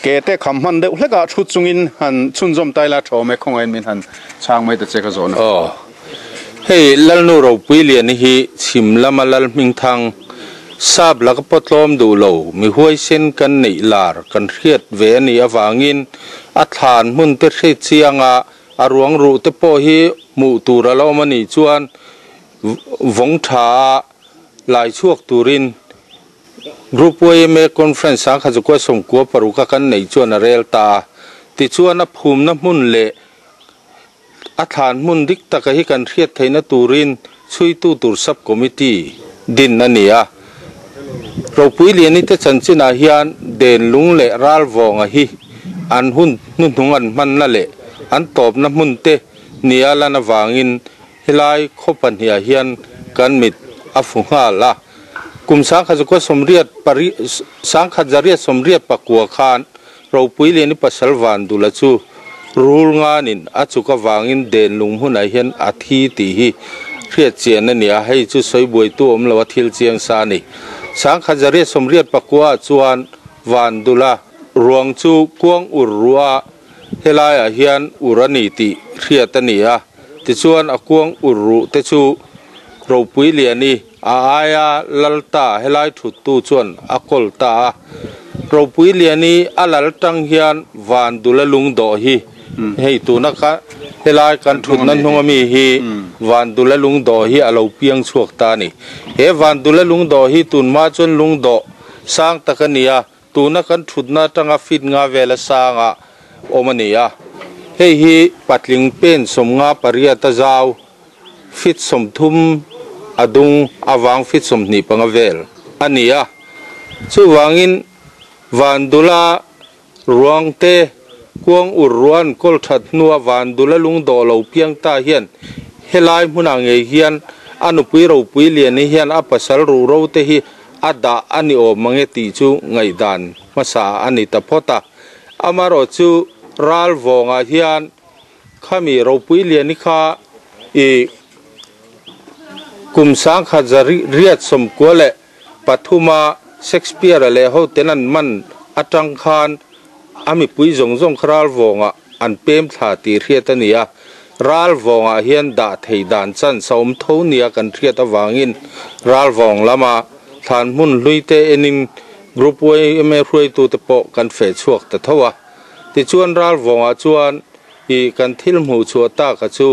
Ke te kham hman deuh hlekah thu chungin han chhunzawm ta ila tha awm e, khawngaihin min han chhang mai ta che ka zawhna. Aw. Hei Lalnu Ropui Liani hi chhim lama Lal Hmingthang, sap laka pawtlawm duh lo, mi huaisen kan neih lar kan hriat ve a nih avangin a thlan hmun te hre chianga a ruang ruh te pawh hi hmuh tur a la awm a nih chuan vawng tha a lai chhuak turin Group YMA Conference sangkhat zakua sawmkua paruka kan neih chuan a rel ta a. Tichuan a phumna hmun leh a thlan hmun dik taka hi kan hriat theihna turin chhuitu tur Sub Committee din a ni a. Ropui Liani te chanchinah hian Denlung leh Ralvawnga hi an hun hnuhnung an hmanna leh an tawpna hmun te nia lan avangin Helai khaw pahniha hian kan mit a fu nghal a, kum 1988 khan Ropui Liani pasal Vandula chu rul nganin a chuk avangin Denlung hmunah hian a thi tih hi hriat chian a ni a, hei chu sawi buaitu awm lo a thil chiang sa a ni. 1989 ah chuan Vandula ruang chu kuang ur ruah Helaiah hian ur a ni tih hriat a ni a, tichuan a kuang ur ruh te chu Ropui Liani a aia lal ta helai thuttu chuan a kawl ta a. Ropui Liani a lal tang hian van dula lung dawh hi hei tuna ka helai kan thutna hnung ami hi van dula lung dawh hi a lo piang chhuak ta a ni. He van dula lung dawh hi tunhma chuan lung dawh sang tak a ni a, Tuna kan thutna atanga feet nga vela sanga awm a ni a, hei hi patling pen 58 a zau, feet 30 a dung avang feet 25 vel a ni a. Chuvangin Vandula ruang te kuang ur ruan kawl that hnua Vandula lungdawh lo piang ta hian helai hmunah ngei hian a nupui ropui liani hian a pasal ruhro te hi A dah a ni awm mange tih chu ngaihdan hmasa a ni ta phawt a. Amarawh chu ral vawngah hian khami ropui liani kha i kum 1993 Shakespeare-a leh hoten an man atang khan a mipui zawng zawng kha ral vawngah an pem thla tih hriat a ni a. Ral vawngah hian dah theih dan chance a awm tho nia kan hriat avangin ral vawng lama thlan hmun hlui te enin Group yma hruaitute pawh kan feh chhuak ta tho a. Tichuan ral vawngah chuan i kan thil hmuh chhuah taka chu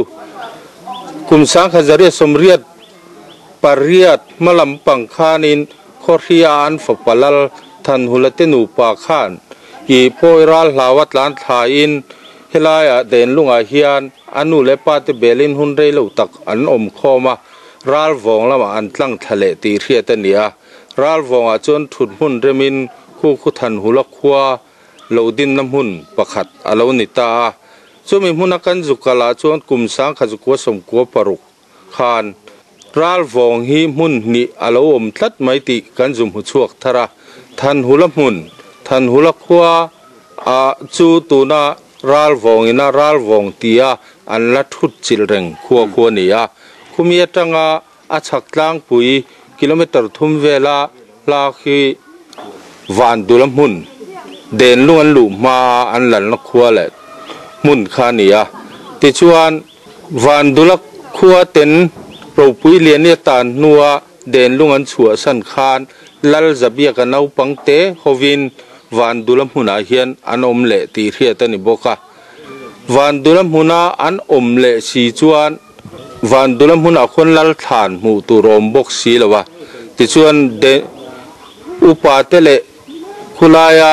kum 1988 hma lampang khanin Khawhria an fapa Lal Thanhula te nupa khan i pawi ral hlaua tlan thlaiin Helaiah Denlungah hian a nu leh pa te belin hun rei lo tak an awm khawm a, Ralvawng lamah an tlang thla leh tih hriat a ni a. Ralvawngah chuan thut hmun remin khu khu Thanhula khua lo dinna hmun pakhat a lo ni ta a. Chumi hmuna kan zu kalah chuan kum 1996 khan Ralvawng hi hmun hnih a lo awm tlat mai tih kan zu hmu chhuak thar a. Thanhula hmun, Thanhula khua ah chu tuna Ralvawng ina Ralvawng tia an la thut chilh reng khua khu a ni a. Khumi atanga a chhak tlangpui kilometre thum vela hla khi Vandula hmun, Denlung an luh hmaa an lalna khua leh hmun kha a ni a. Tichuan. Vandula khua ten ropui liani a tan hnua Denlung an chhuahsan khan Lal Zabiaka naupang te hovin Vandula hmunah hian an awm leh tih hriat a ni bawk a. Vandula hmuna an awm leh si chuan Vandula hmunah khuan Lal thlan hmuh tur a awm bawk si lo a. Tichuan upa te leh khulaia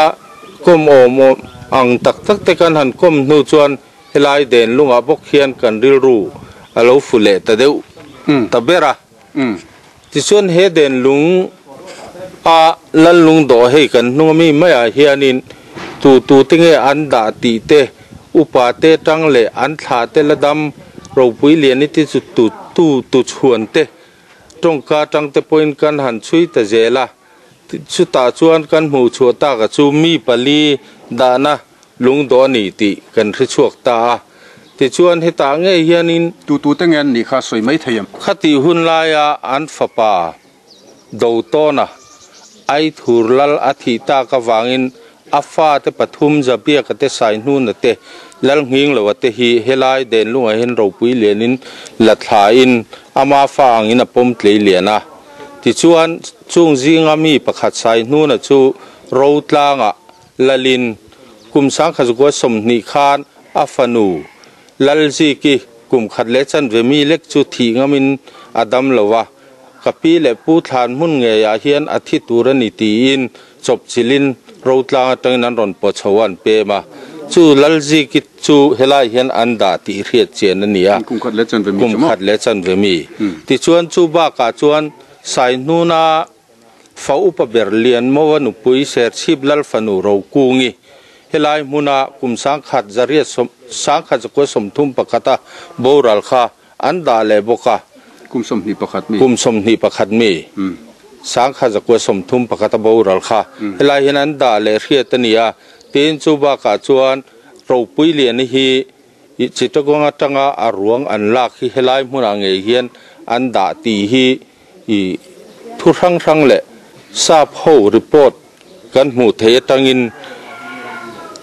kawm awm ang tak tak te kan han kawm hnu chuan Helai Denlungah bawk hian kan rilru a lo fu leh ta deuh ta ber a. Tichuan he Denlung a Lallung dawh hei kan hnung ami maiah hianin tu tu te nge an dah tih te, upa te tang leh an thlah te la dam ropui lian i ti chu tu tu tu chhuan te tawngka tang te pawhin kan han chhui ta zel a. Chutah chuan kan hmuh chhuah taka chu mi pali dahna Lungdawh a ni tih kan hre chhuak ta a, tichuan hetah ngei hianin. Tutute nge an nih kha sawi mai thei em? Khatih hun laia an fapa Dotawna Aithur lal a thih tak avangin a fate pathum Zabiaka te Saihnuna te Lalnghingloa te hi helai Denlungah hian ropui lianin la thlain ama fa angin a pawm tlei lian a. Tichuan, chung zinga mi pakhat Saihnuna chu Rotlangah lalin kum 1920 khan a fanu Lalziki kum khat leh chanve mi lek chu thih ngamin a dam lo a, ka pi leh pu thlan hmun ngeiah hian a thi tur a ni tiin chawpchilhin Rotlang atangin an rawn pawh chho a an pem a, chu Lalziki chu helai hian an dah tih hriat chian a ni a, Kum khat leh chanve mi kum chu maw? khat leh chanve mi. Tichuan chu bakah chuan Saihnuna Fa upa ber Lianmawa nupui Serchhip Lal fanu Rokungi helai hmuna kum 1931 boral kha an dah leh bawk a. Kum 21 mi. Kum 21 mi. 1931 boral kha helai hian an dah leh hriat a ni a. Tin, chu bakah chuan Ropui Liani hi Chittagong atanga a ruang an lak hi helai hmunah ngei hian an dah tih hi I thu hrang hrang leh sap ho report kan hmuh theih atangin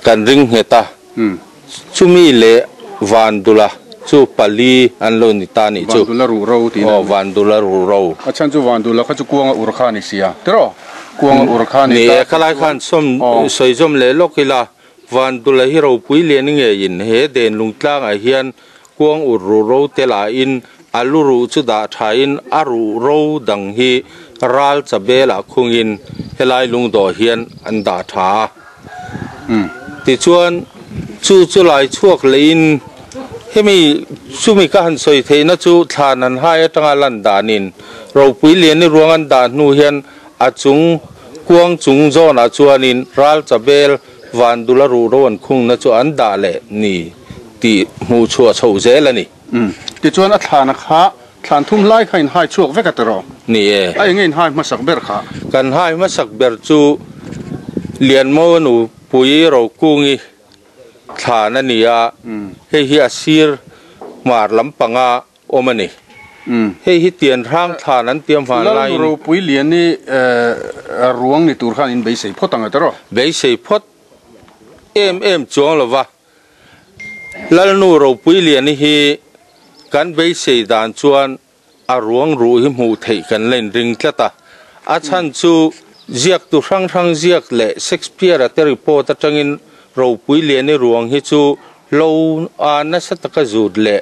kan ring nghet a, chumi leh Vandula chu pali an lo ni ta nih chu. Vandula ruh ro tih Aw, Vandula ruh ro. A chhan chu Vandula kha chu kuanga ur kha a ni sia, tiraw? Kuanga ur kha a ni Ni ta e, khalai khan sawm sawi zawm leh lawk ila, Vandula hi ropui lian ngeiin he den lungtlangah hian Kuang ur ruh ro te lahin a lu ruh chu dah thain a ruh ro dang hi ral chabelah khungin helai lungdawh hian an dah tha a. Tichuan, chu chu lai chhuak leiin hemi chumi ka han sawi theihna chu thlan an hai atanga lan danin ropui liani ruang an dah hnu hian a chung kuang chung zawnah chuanin ral chabel Vandula ruh ro an khungna chu an dah leh ni tih hmuh chhuah chho zel a ni. Umm. Tichuan a thlana kha thlan thum lai kha in hai chhuak vek a tiraw? Ni e. A enge in hai hmasak ber kha? Kan hai hmasak ber chu Lianmaw nupui Rokungi thlan a ni a, hei hi a sir hmar lampanga awm a ni. Hei hi tian hrang thlan an tiam hman laiin. Lal ropui lian hi ruang ni tur khan in beisei phawt ang e tiraw? Beisei phawt em em chuang lo va. Lalnu ropui lian hi kan beisei dan chuan a ruang ruh hi hmuh theih kan la inring tlat a. A chhan chu ziaktu hrang hrang ziak leh Shakespeare-a te report atangin ropui lian i ruang hi chu Lo a nasa taka zut leh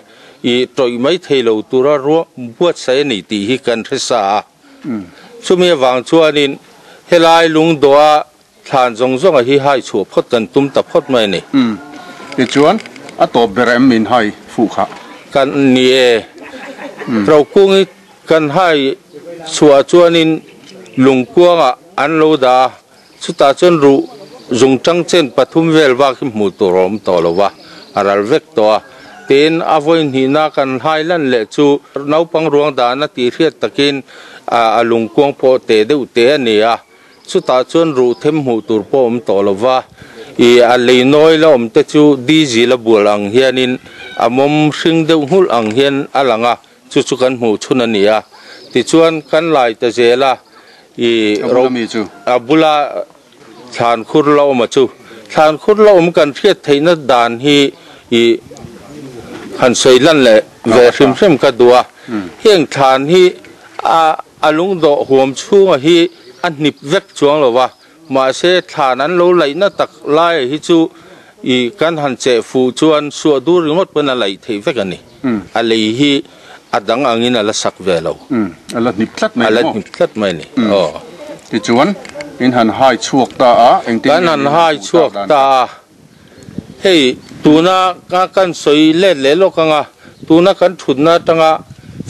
i tawih mai thei lo tura ruah buatsaih a ni tih hi kan hre sa a. Chumi avang chuanin helai lungdawha thlan zawng zawnga hi hai chhuah phawt kan tum ta phawt mai a ni. Tichuan, a tawp ber em min hai fuh kha? Kan ni e. Rokung hi kan hai chhuah chuanin lungkuangah an lo dah a. Chutah chuan ruh zungtang chen pathum vel bak hi hmuh tur a awm tawh lo va, a ral vek tawh a. Tin, a vawi hnihna kan hai lan leh chu naupang ruang dahna tih hriat takin a lungkuang pawh teh deuh teh a ni a. Chutah chuan ruh them hmuh tur pawh a awm tawh lo va, ih a lei nawi la awm te chu diesel a bual ang hianin a mawm hring deuh nghulh ang hian a lang a. Chu chu kan hmuh chhun a ni a, tichuan kan lai ta zel a, i A bula mi chu? A bula thlan khur la awm a chu. Thlan khur la awm kan hriat theihna dan hi i han sawi lan leh ve hrim hrim ka duh a. Heng thlan hi a a lungdawh huam chhunga hi a hnip vek chuang lo va, Mahse, thlan an lo laihna tak laia hi chu i kan han cheh fuh chuan suah dur ringawt pawn a laih theih vek a ni. A lei hi a dang angin a la sak ve lo. A la hnip tlat mai ni maw? A la hnip tlat mai ni. Aw. Tichuan, in han hai chhuak ta a, engtin nge in han hai chhuak ta a? Hei, tuna ka kan sawi let leh lawk anga, tuna kan thutna atanga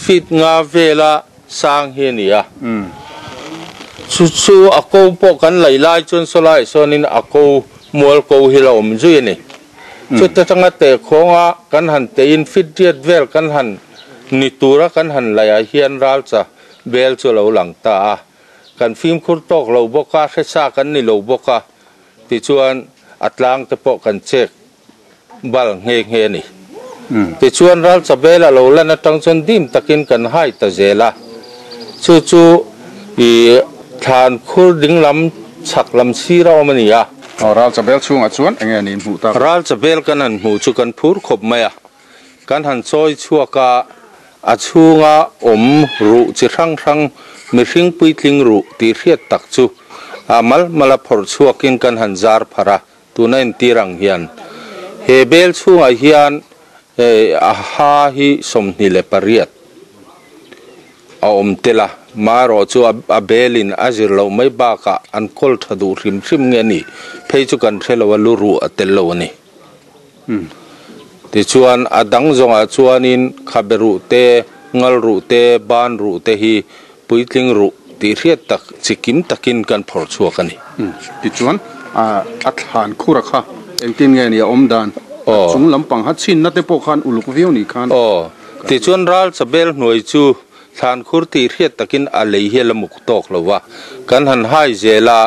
feet nga vela sang hi a ni a. Chu chu a ko pawh kan laih lai chuan sawlaiah sawnin a ko mual ko hi la awm zui a ni. Chuta tanga tehkhawnga kan han teiin fit riat vel kan han ni tura kan han laihah hian ralcha bel chu a lo lang ta a. Kan fimkhur tawk lo bawk a, hresa kan ni lo bawk a, tichuan a tlang te pawh kan chek bal nghe nghe a ni. Tichuan Ralchabel a lo lan atang chuan dim takin kan hai ta zel a, chu chu i thlan khur dinglam chhak lam sir a awm a ni a. Aw ral chabel chhungah chuan eng nge niin hmuh tak? Ral chabel kan han hmuh chu kan phur khawp mai a, kan han chawi chhuak a, a chhunga awm ruh chi hrang hrang mihring puitling ruh tih hriat tak chu a mal mala phawrh chhuakin kan han zar pharh a, tuna entir ang hian he bel chhungah hian a ha hi 28 a awm tel a, marawh chu a belin a zir loh mai bakah an kawl tha duh hrim hrim nge ni phei chu kan hre lo a, lu ruh a tel lo a ni. Tichuan a dang zawngah chuanin khabe ruh te, ngal ruh te, ban ruh te hi puitling ruh tih hriat tak chi kim takin kan phawrh chhuak a ni. Tichuan a thlan khura kha engtin nge ni a awm dan? A chung lampang ha chhinna te pawh khan uluk viau ni khan. Aw. Tichuan ral chabel hnuai chu thlan khur tih hriat takin a lei hi a la muk tawk lo va, kan han hai zel a,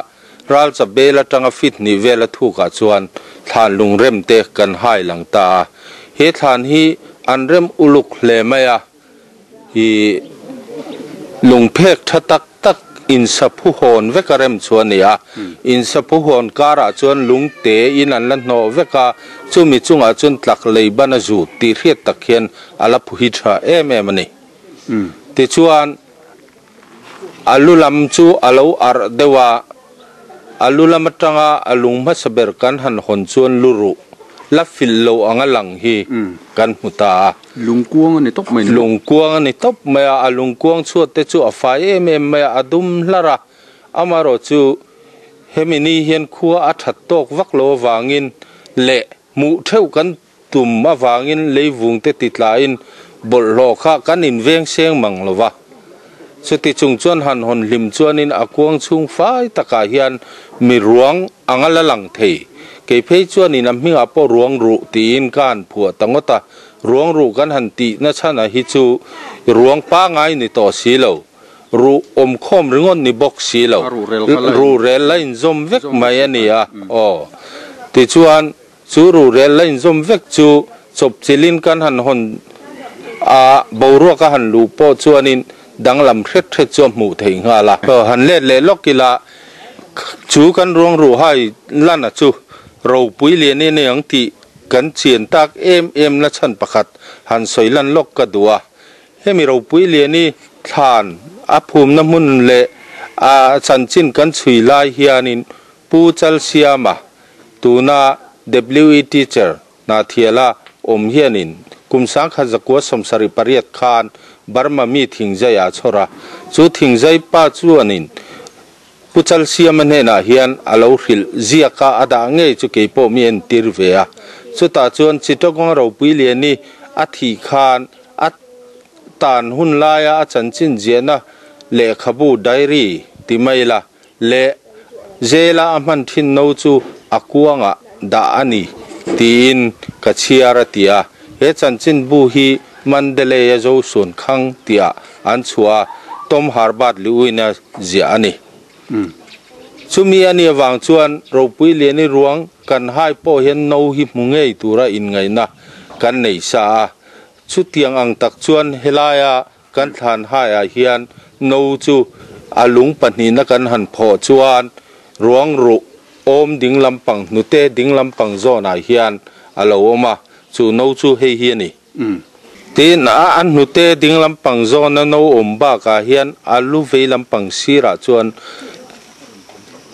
ral chabel atanga fit hnih vel a thukah chuan thlan lungrem te kan hai lang ta a. He thlan hi an rem uluk hle mai a. Hi lungphek tha tak tak insaphu hawn vek a rem chu a ni a, insaphu hawn karah chuan lungte in an la hnawh vek a, chumi chungah chuan tlak lei ban a zut tih hriat tak hian a la phuhi tha em em a ni. Tichuan a lu lam chu a lo arh deuh a, A lu lam atanga a lung hmasa ber kan han hawn chuan lu ruh la filh lo anga lang hi kan hmu ta a. Lungkuang a ni tawp mai ni maw? Lungkuang a ni tawp mai a, a lungkuang chhuat te chu a fai em em mai a, a dum hlar a. Amaherawh chu hemi ni hian khua a that tawk vak lo avangin leh hmuh theuh kan tum avangin leivung te ti tlain bawlhhlawh kha kan inveng seng mang lo va. Chuti chung chuan han hawn hlim chuanin a kuang chhung fai takah hian mi ruang anga la lang thei. Kei phei chuanin a hmingah pawh ruang ruh tiin ka han phuah ta ngawt a, ruang ruh kan han tih na chhanah hi chu ruang pangai ni tawh si lo, ruh awmkhawm ringawt ni bawk si lo, ruhrel la inzawm vek mai a ni a, aw. Tichuan. Chu rurel la inzawm vek chu chawpchilhin kan han hawn a, boruak a han luh pawh chuanin danglam hret hret chu a hmuh theih nghal a. Han let leh lawk ila, chu kan ruang ruh hai lana chu ropui lian in ang tih kan chian tak em em na chhan pakhat han sawi lan lawk ka duh a. Hemi ropui lian i thlan a phumna hmun leh a chanchin kan chhui lai hianin Pu Chalsiama Tuna WE Teacher Hnathiala awm hianin kum 1978 khan Burma mi thingzai a chhawr a, chu thingzai pa chuanin Pu Chalsiama hnenah hian a lo hrilh ziak a, a dah ngei chu keipawh mi entir ve a. Chutah chuan Chittagong ropui liani a thih khan a tan hun laia a chanchin ziahna lehkhabu, diary, ti mai la, leh zela a hman thin no chu a kuangah dah a ni tiin ka chhiar a ti a. He chanchinbu hi Mandalay-a Zosun Khang tihah an chhuah a, Tom Herbert Lewin-a ziah a ni. Chumi a nih avang chuan Ropui Liani ruang kan hai pawh hian no hi hmu ngei tura inngaihna kan nei sa a. Chutiang ang tak chuan helaia Kan thlan haiah hian no chu a lung pahnihna kan han phawh chuan ruang ruh awm ding lampang hnute ding lampang zawnah hian a lo awm a, chu no chu hei hi a ni. Tin, a hnute ding lampang zawna no awm bakah hian a lu vei lampang sirah chuan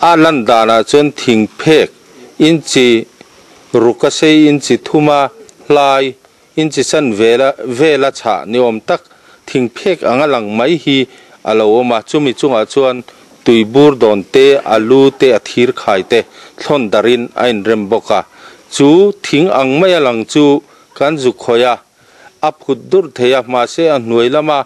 a lan danah chuan thing phek inchi ruka sei inchi thuma hlai Inchi chan vela vela chhah ni awm tak thing phek anga lang mai hi a lo awm a, chumi chungah chuan tui bur dawn te, a lu te, a thir khai te thlawn darin a inrem bawk a. Chu thing ang maia lang chu kan zuk khawih a, a phut durh thei a, mahse a hnuai lama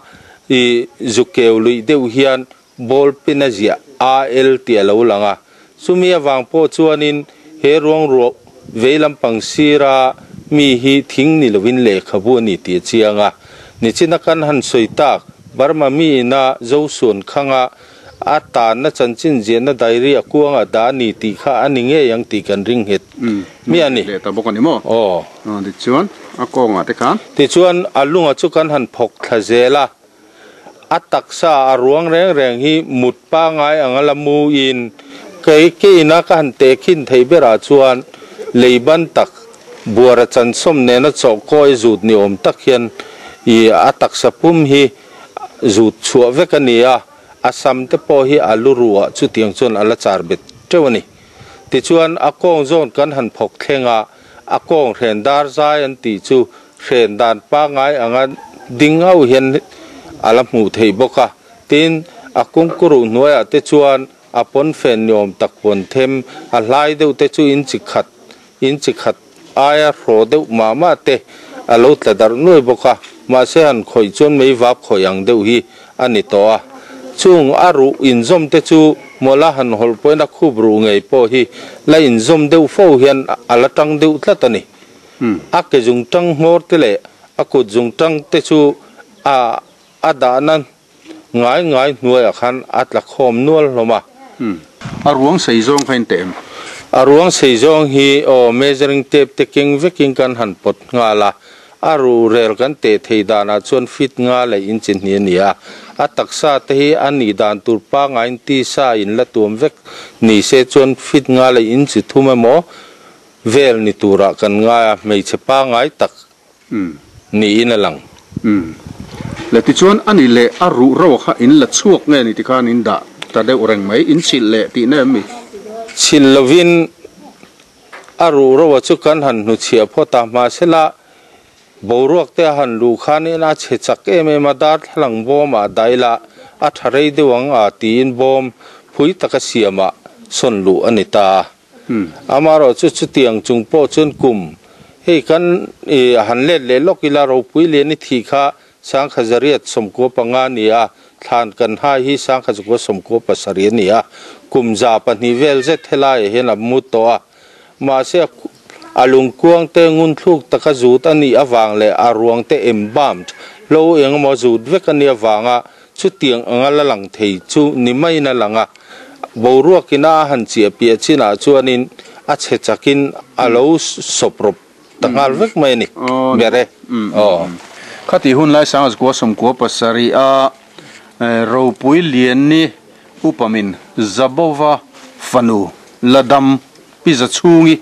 i zuk keu luih deuh hian Ball pen a ziah AL tih a lo lang a, chumi avang pawh chuanin he ruang ruah vei lampang sira mi hi thing ni lovin lehkhabu a ni tih a chiang a. Nichina kan han sawi tak Burma mi ina Zosuan khanga a tanna chanchin ziahna diary a kuangah dah a ni tih kha a ni ngei ang tih kan ring nghet mi a ni. Leh ta bawk a ni maw? Aw. Tichuan a kawngah te khan. Tichuan a lunga chu kan han phawk thla zel a. A taksa a ruang reng reng hi mut pangai anga la mu in Kei keina ka han tehkhin theih berah chuan lei ban tak buara chansawm nena chawhkawi zut ni awm tak hian ih a taksa pum hi zut chhuah vek a ni a, a sam te pawh hi a lu ruah chutiang chuan a la char bet teuh a ni. Tichuan a kawng zawn kan han phawk thleng a, a kawng hren dar zai an tih chu hren dan pangngai anga ding auh hian a la hmuh theih bawk a. Tin, a kungkuruh hnuaiah te chuan a pawnfen ni awm tak pawn them a hlai deuh te chu inchi khat inchi khat aia hraw deuh mah mah te a lo tla darh nuai bawk a, mahse han khawih chuan mei vap khawih ang deuh hi a ni tawh a. Chung a ruh inzawm te chu mawla han hawlh pawhin a khup ruh ngei pawh hi la inzawm deuh fo hian a la tang deuh tlat a ni. A ke zungtang hmawr te leh a kut zungtang te chu a A dahna ngai ngai hnuaiah khan a tla khawm nual hlawm a. A ruang sei zawng kha in teh em? A ruang sei zawng hi aw measuring tape te keng vekin kan han pawt nghal a, a ruhrel kan teh thei danah chuan feet nga leh inch hnih a ni a. A taksa te hi a nih dan tur pangaiin tisa in la tuam vek ni se chuan feet nga leh inch thum emaw vel ni turah kan ngai a, hmeichhe pangai tak Niin a lang. Umm. Le tichuan a ni leh a ruh ro kha in la chhuak nge ni tikhan in dah ta deuh reng mai, in chhilh leh tihna em mi? Chhilh lovin a ruh ro a chu kan han hnuchhiah phawt a, mahsela boruak te a han luh khanin a chhe chak em em a, darthlalang bawm ah dah ila a tha rei deuh ang a tiin bawm phui taka siamah sawn luh a ni ta a. Amaherawh chu chutiang chung pawh chuan kum hei kan i han let leh lawk ila ropui lian i thih kha sangkha zariat sawmkua panga a ni a, thlan kan hai hi sangkha zakua sawmkua pasarih a ni a, kum 200 vel zet helaiah hian a mu tawh a. Mahse a lungkuang te ngunthluk taka zut a nih avang leh a ruang te embalmed hlo engemaw zut vek a nih avanga Chutiang anga la lang thei chu ni maiin a lang a, boruakina a han chiah piah chinah chuanin a chhe chakin a lo sawp rawp ta nghal vek mai a ni ber e. Aw. Khati hun lai Sangazkua sawmkua pasarih a ropui lianni upamin Zabova fanu Ladam Pi Zachhungi,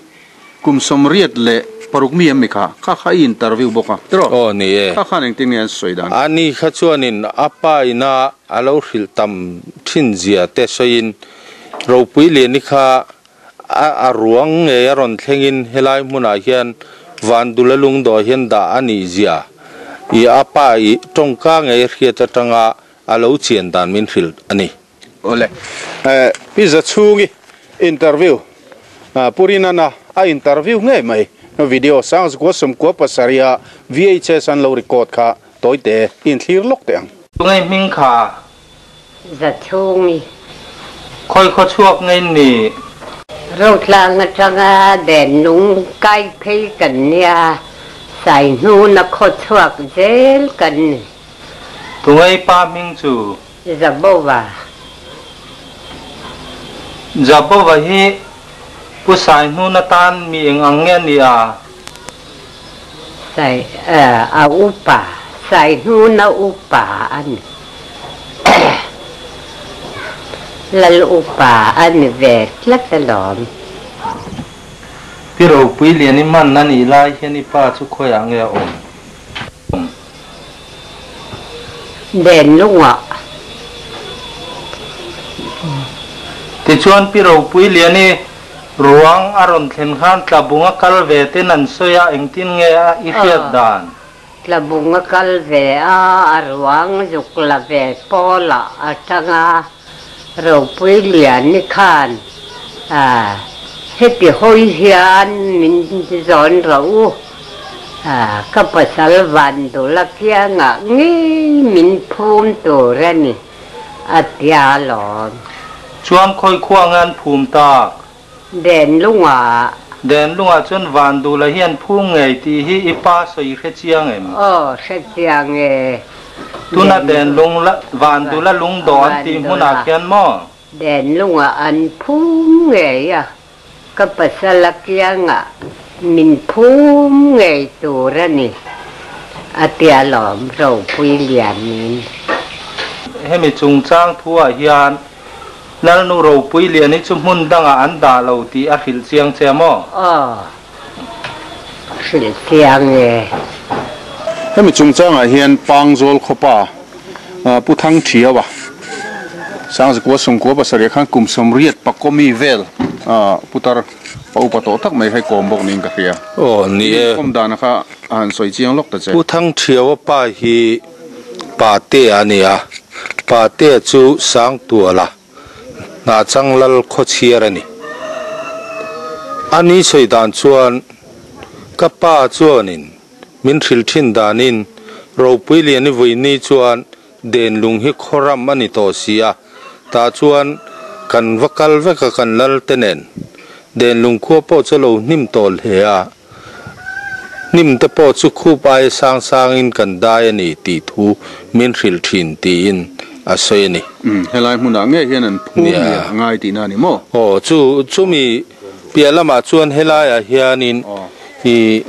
kum 86 mi em mi kha, kha kha i interview bawk a, tiraw? Aw ni e. Kha khan engtin nge an sawi dan? A ni kha chuanin a pa ina a lo hrilh tam thin zia te sawiin Ropui Liani kha a a ruang ngei a rawn thlengin helai hmunah hian Vandula lungdawh hian dah a nih zia i a pa i tawngka ngei hriat atanga a lo chian dan min hrilh a ni. Awle. Pi Zachhungi interview Pu Rinana a interview ngei mai video Sangzkua sawmkua pasarih a VHS an lo record kha tawite in thlir lawk teh ang. Tunge hming kha? Zachhungi. Khawi khaw chhuak ngei ni? Rotlang atanga den lung kai phei kan nia, Saihnuna khaw chhuak zel kan ni. Tunge pa hming chu? Zabova. Zabova hi Pu Saihnun atan mi eng ang nge a nih a? Sai, a upa, Saihnuna upa a ni. Lal upa a ni ve tlat alawm. Pi Ropui Lian i man a nih lai hian i pa chu khawiah nge a awm? Den lungah. Tichuan Pi Ropui Liani ruang a rawn thlen khan Tlabung a kal ve ten an sawi a, engtin nge a i hriat dan? Tlabung a kal ve a, a ruang zuk la ve pawlah a tang a, Ropui Liani khan heti hawi hian min zawn rawh u, ka pasal Vandula kiangah ngei min phum tur a ni, a tia alawm. Chuan khawi khua nge an phum tak? Denlungah. Denlungah chuan Vandula hi an phum ngei tih hi i pa sawi hre chiang em? Aw, hre chiang e. Tuna Denlung la Vandula lungdawh an tih hmunah khian maw? Denlungah an phum ngei a, ka pasal a kiangah min phum ngei tur a ni, a tia lawm ropui lianin. Hemi chungchang thuah hian. Lalnu Ropuiliani chu hmun dangah an dah lo tih a hrilh chiang che a maw? Aw, hrilh chiang e. Hemi chungchangah hian Pangzawl khawpa Pu Thangthiaua, Sangzakua Sawmkua pasarih khan kum 80 pakawmi vel putar pa upa tawh tak mai kha i kawm bawk niin ka hria. Aw, ni e. I kawm dana kha a han sawi chiang lawk ta che. Pu Thangthiaua pa hi Patea a ni a, Patea chu Sangtuala Hnahchang lal khawchhiar a ni. A ni sawi dan chuan ka pa chuanin min hrilh thin danin Ropuiliani vuini chuan Denlung hi khawram a ni tawh si a, tah chuan kan va kal vek a kan lal te nen. Denlung khua pawh chu a lo hnim tawh hle a, hnim te pawh chu khup aia sang sangin kan dai a ni tih thu min hrilh thin tiin a sawi a ni. Umm, helai hmunah ngei hian an phum leh a ngai tihna a ni maw? Aw, chu chumi piah lamah chuan helaiah hianin ih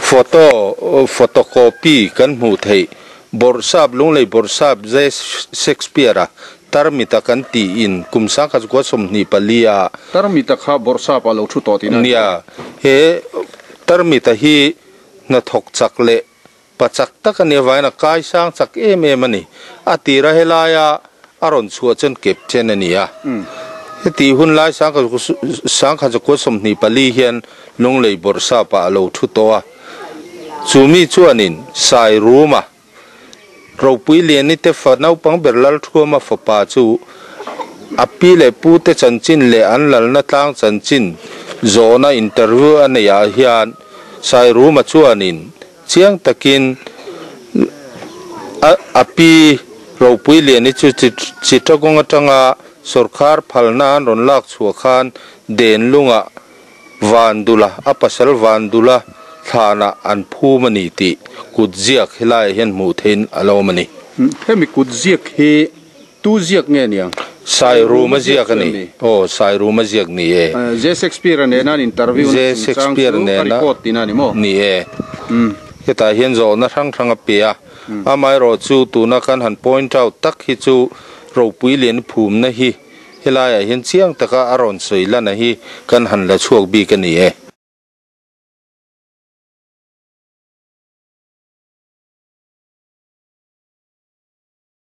photo, photocopy kan hmuh theih Bawrhsap, Lunglei Bawrhsap J. Shakespeare-a Tarmita kan tiin kum 1924 a. Tarmita kha Bawrhsap a lo thu tawh tihna a ni. Nia, he Tarmita hi hnathawk chak leh pa chak tak a nih avangin a kaisang chak em em a ni. A tira helaia a rawn chhuah chuan captain a ni a. Heti hun lai 1924 hian Lunglei Bawrhsap-ah a lo thu tawh a. Chu mi chuanin Sairuma, Ropuiliani te fa naupang ber Lalthuama fapa chu a pi leh pu te chanchin leh an lalna tlang chanchin zawhna interview a neihah hian Sairuma chuanin chiang takin a pi Ropuiliani chu Chittagong atanga sawrkhar phalna an rawn lak chhuah khan Denlungah Vandula, a pasal Vandula thlanah an phum a ni tih kut ziak helaiah hian hmuh theihin a lo awm a ni. Hemi kut ziak hi tu ziak nge niang? Sairuma ziak a ni. Aw, Sairuma ziak ni e. J. Shakespeare-a nena an interview na chungchang chu a record tihna a ni maw? Ni e. Hetah hian zawhna hrang hrang a pe a. Amaherawhchu tuna kan han point out tak hi chu ropui lian phumna hi Helaiah hian chiang taka a rawn sawi lana hi kan han la chhuak bik a ni e.